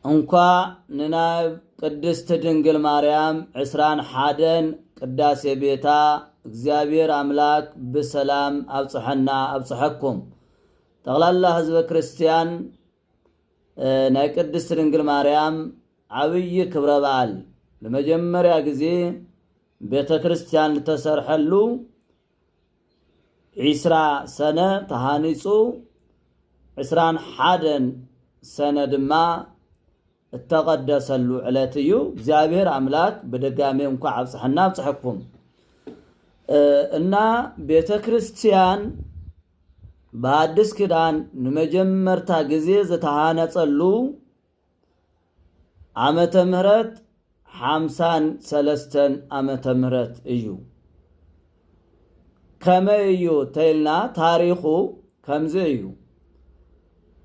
እንኳዕ ንናይ ቅድስት ድንግል ማርያም ዕስራን ሓደን ቅዳሴ ቤታ እግዚኣብሔር ኣምላክ ብሰላም ኣብጽሐና ኣብጽሐኩም። ጠቕላላ ህዝበ ክርስቲያን፣ እ፣ ናይ ቅድስት ድንግል ማርያም ዓብዪ ክብረ በዓል ንመጀመርያ ግዜ ቤተ ክርስቲያን ዝተሰርሐሉ ዒስራ ሰነ ተሃኒጹ፣ ዕስራን ሓደን ሰነ ድማ እተቐደሰሉ ዕለት እዩ። እግዚኣብሔር ኣምላክ ብድጋሜ እንኳዕ ኣብጽሐና ኣብጽሐኩም። እ፣ እና ቤተ ክርስቲያን ብኣዲስ ኪዳን ንመጀመርታ ግዜ ዝተሃነጸሉ ዓመተ ምህረት ሓምሳን ሰለስተን ዓመተ ምህረት እዩ። ከመይ እዩ ተይልና ታሪኹ ከምዚ እዩ።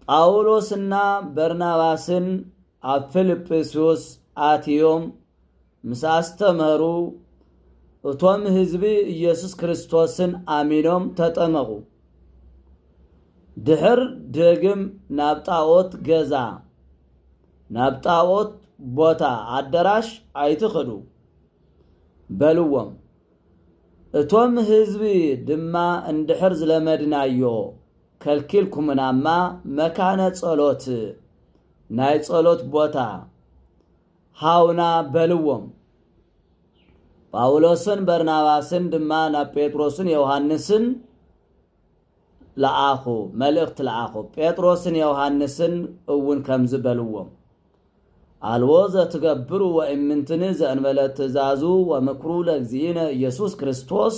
ጳውሎስና በርናባስን ኣብ ፊልጵስዩስ ኣትዮም ምስ ኣስተምህሩ፣ እቶም ህዝቢ ኢየሱስ ክርስቶስን ኣሚኖም ተጠመቑ። ድሕር ደግም ናብ ጣዖት ገዛ፣ ናብ ጣዖት ቦታ ኣደራሽ ኣይትኽዱ በልዎም። እቶም ህዝቢ ድማ እንድሕር ዝለመድናዮ ከልኪልኩምናማ መካነ ጸሎት፣ ናይ ጸሎት ቦታ ሃውና በልዎም። ጳውሎስን በርናባስን ድማ ናብ ጴጥሮስን ዮሃንስን ለኣኹ፣ መልእኽቲ ለኣኹ። ጴጥሮስን ዮሃንስን እውን ከምዚ በልዎም፣ ኣልቦ ዘትገብሩ ወእምንትኒ ዘእንበለ ትእዛዙ ወምክሩ ለእግዚእነ ኢየሱስ ክርስቶስ፣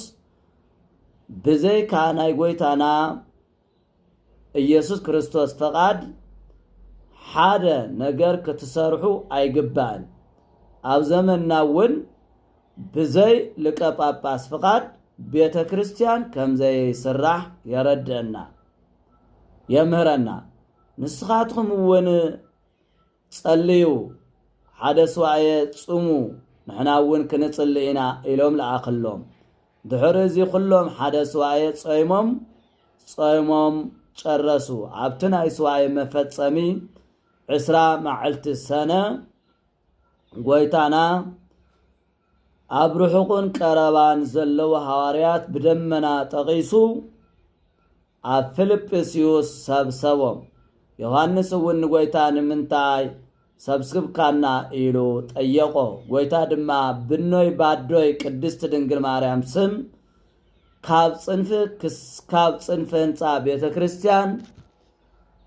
ብዘይካ ናይ ጐይታና ኢየሱስ ክርስቶስ ፈቓድ ሓደ ነገር ክትሰርሑ ኣይግባእን። ኣብ ዘመንና እውን ብዘይ ሊቀ ጳጳስ ፍቓድ ቤተ ክርስቲያን ከም ዘይስራሕ የረድአና፣ የምህረና። ንስኻትኩም እውን ጸልዩ፣ ሓደ ሱባኤ ጽሙ፣ ንሕና እውን ክንጽሊ ኢና ኢሎም ለኣኽሎም። ድሕሪ እዚ ኩሎም ሓደ ሱባኤ ጾይሞም፣ ጾይሞም ጨረሱ። ኣብቲ ናይ ሱባኤ መፈጸሚ ዕስራ መዓልቲ ሰነ፣ ጐይታና ኣብ ርሑቕን ቀረባን ዘለዉ ሃዋርያት ብደመና ጠቒሱ ኣብ ፊልጵስዩስ ሰብሰቦም። ዮሃንስ እውን ንጐይታ ንምንታይ ሰብስብካና ኢሉ ጠየቖ። ጐይታ ድማ ብኖይ ባዶይ ቅድስት ድንግል ማርያም ስም ካብ ጽንፊ ክስ-፣ ካብ ጽንፊ ህንጻ ቤተ ክርስቲያን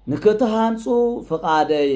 ንክትሃንጹ ፍቓደይ